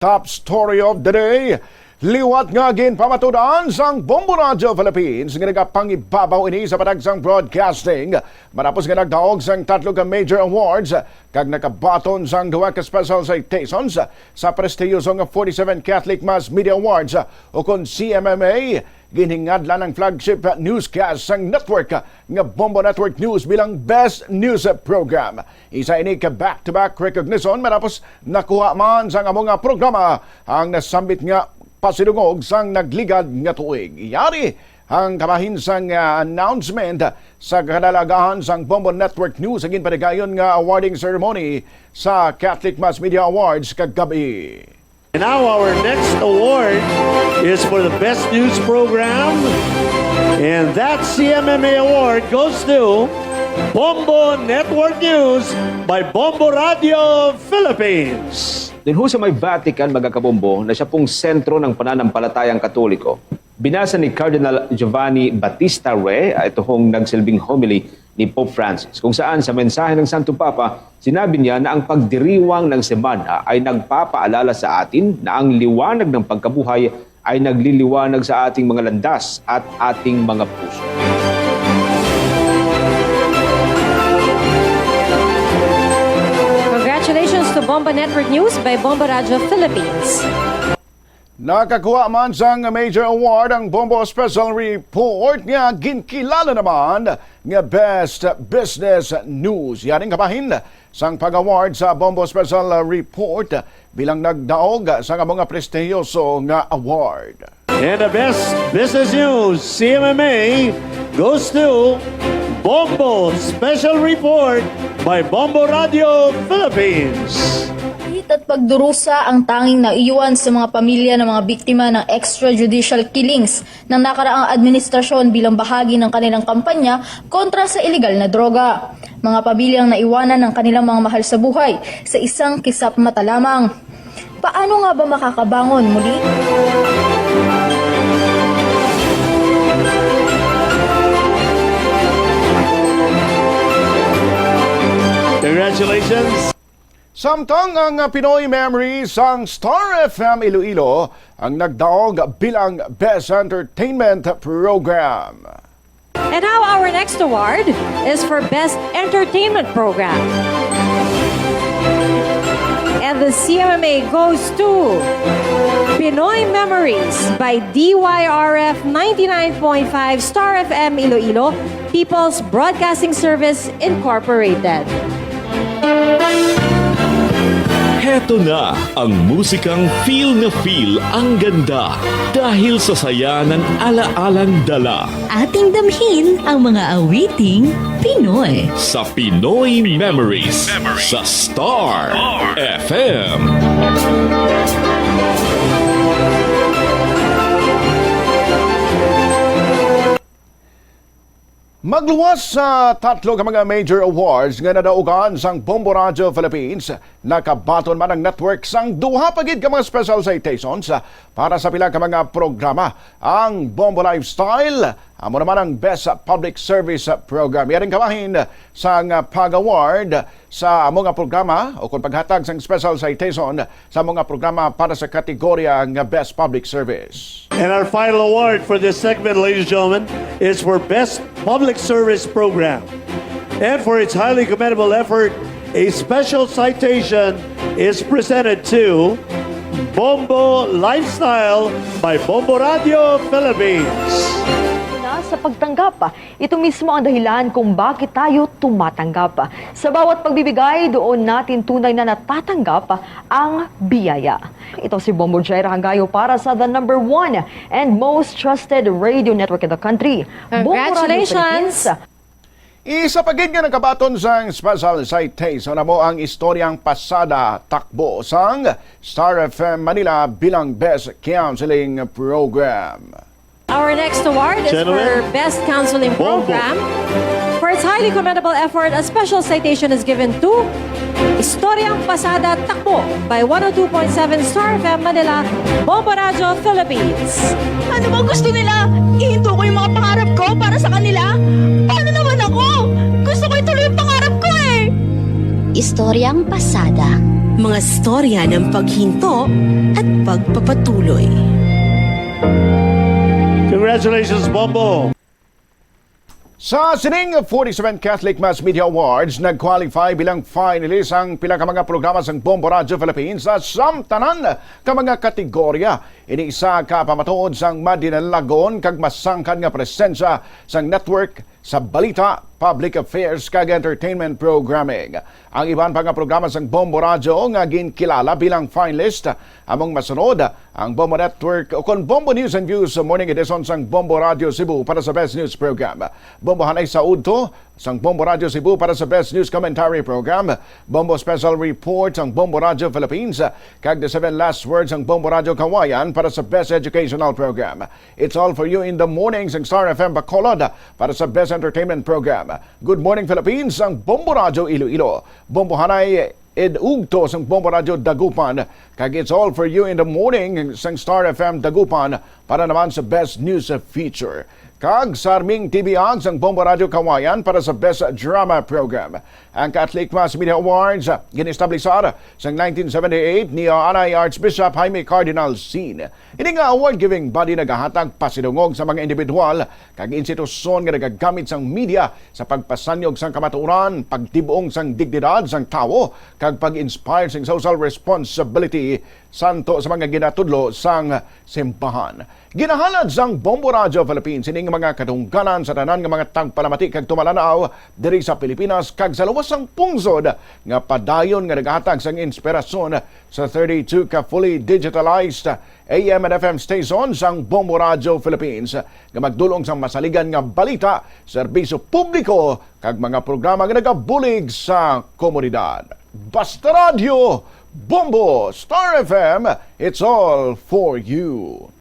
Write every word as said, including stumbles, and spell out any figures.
Top story of the day. Liwat nga ginpamatudan sang Bombo Radio Philippines nga nagapangibabaw ini sa patag sang broadcasting matapos nga nagdaog sang tatlo ka major awards kag nakabaton sang duha ka special citations sa prestigyosong forty-seven Catholic Mass Media Awards, ukon C M M A. Ginhingadlan ang flagship newscast sang network nga Bombo Network News bilang Best News Program. Isa ini ka back-to-back recognition matapos nakuha man sang amo nga programa ang nasambit nga pasidungog sang nagligad nga tuig. Yari ang kabahin sang, ah, announcement sa kadalagahan sang Bombo Network News sa ginpatigayon nga awarding ceremony sa Catholic Mass Media Awards kagab-i. And now our next award is for the best news program. And that C M M A award goes to Bombo Network News by Bombo Radio Philippines. Dinho sa may Vatican, mga kabombo, na siya pong sentro ng pananampalatayang Katoliko, binasa ni Cardinal Giovanni Battista Re, ah, ito hong nagsilbing homily ni Pope Francis, kung saan sa mensahe ng Santo Papa, sinabi niya na ang pagdiriwang ng semana ay nagpapaalala sa atin na ang liwanag ng pagkabuhay ay nagliliwanag sa ating mga landas at ating mga puso. Congratulations to Bombo Network News by Bombo Radio Philippines. Nakakuha man sang major award ang Bombo Special Report nga ginkilala naman nga Best Business News. Yaring kabahin sang pag-award sa Bombo Special Report bilang nagdaog sang amo nga prestihiyoso nga award. And the best business news, C M M A, goes to Bombo Special Report by Bombo Radio Philippines. Hit at pagdurusa ang tanging naiwan sa mga pamilya ng mga biktima ng extrajudicial killings ng nakaraang administrasyon bilang bahagi ng kanilang kampanya kontra sa iligal na droga. Mga pamilyang naiwanan ng kanilang mga mahal sa buhay sa isang kisap mata lamang. Paano nga ba makakabangon muli? Congratulations! Samtang ang, ah, Pinoy Memories sang Star F M Iloilo ang nagdaog bilang Best Entertainment Program. And now our next award is for Best Entertainment Program. And the C M M A goes to Pinoy Memories by D Y R F ninety-nine point five Star F M Iloilo, People's Broadcasting Service Incorporated. Heto na ang musikang feel na feel ang ganda dahil sa saya ng alaalang dala. Ating damhin ang mga awiting Pinoy. Sa Pinoy Memories, sa Star F M. Magluwas sa tatlo ka mga major awards nga nadaugan sang Bombo Radio Philippines, nakabaton man ang network sang duha pa gid ka mga special citations para sa pila ka mga programa. Ang Bombo Lifestyle, amo naman ang Best Public Service Program. Yaring kabahin sang pag-award sa amo nga programa o kung paghatag sang special citation sa amo nga programa para sa kategorya nga Best Public Service. And our final award for this segment, ladies and gentlemen, is for Best Public Service Program. And for its highly commendable effort, a special citation is presented to Bombo Lifestyle by Bombo Radio Philippines. Na sa pagtanggap, ito mismo ang dahilan kung bakit tayo tumatanggap. Sa bawat pagbibigay, doon natin tunay na natatanggap ang biyaya. Ito si Bombo Jaira Hangayo para sa the number one and most trusted radio network in the country, Bombo Radio Congratulations! Philippines. Isa pa gid nga nakabaton sang special citation amo ang Istoryang Pasada Takbo sang Star F M Manila bilang Best Counseling Program. Our next award is Gentlemen, for Best Counseling Bombo. Program. For its highly commendable effort, a special citation is given to Istoryang Pasada Takbo by one oh two point seven Star F M Manila, Bombo Radyo Philippines. Ano ba gusto nila? Ihinto ko yung mga pangarap ko para sa kanila? Paano naman ako? Gusto ko ituloy yung pangarap ko eh! Istoryang Pasada. Mga storya ng paghinto at pagpapatuloy. Congratulations, Bombo! Sa sining forty-seven Catholic Mass Media Awards, nag-qualify bilang finalist ang pila ka mga programa sang Bombo Radio Philippines sa samtanan ka mga kategorya. Ini isa ka pamatuod sang madinalagon kag masangkan nga presensya sang network sa balita, public affairs, kag entertainment programming. Ang iban pa nga programa sang Bombo Radyo nga ginkilala bilang finalist among masunod: ang Bombo Network, o kon Bombo News and Views Morning Edition sang Bombo Radyo Cebu para sa Best News Program, Bombo Hanay sa Udto sang Bombo Radyo Cebu para sa Best News Commentary Program, Bombo Special Report sang Bombo Radyo Philippines, kag The Seven Last Words sang Bombo Radyo Kawayan para sa Best Educational Program, It's All For You in the Morning sang Star F M Bacolod para sa Best Entertainment Program, Good Morning Philippines sang Bombo Radyo Iloilo, Bombo Hanay ed Udto sang Bombo Radyo Dagupan, kag It's All For You in the Morning sang Star F M Dagupan para naman sa Best News Feature, kag Sarming T V Ag sang Bombo Radyo Kawayan para sa Best Drama Program. Ang Catholic Mass Media Awards, ah, gin-establisar sang nineteen seventy-eight ni Anay Archbishop Jaime Cardinal Sin. Ini nga award-giving body nagahatag pasidungog sa mga individual kag institusyon nga nagagamit sang media sa pagpasanyog sang kamatuoran, pagtib-ong sang dignidad sang tawo, kag pag-inspire sing social responsibility santo sa mga ginatudlo sang simbahan. Ginahalad sang Bombo Radyo Philippines ining mga kadungganan sa tanan nga mga tagpalamati kag tumalanaw diri sa Pilipinas kag sa luwas sang pungsod, nga padayon nga naghatag sang inspirasyon sa thirty-two ka fully digitalized A M and F M station sang Bombo Radyo Philippines, nga magdul-ong sang masaligan nga balita, serbisyo publiko, kag mga programa nga nagabulig sa komunidad. Basta Radyo, Bombo, Star F M, it's all for you.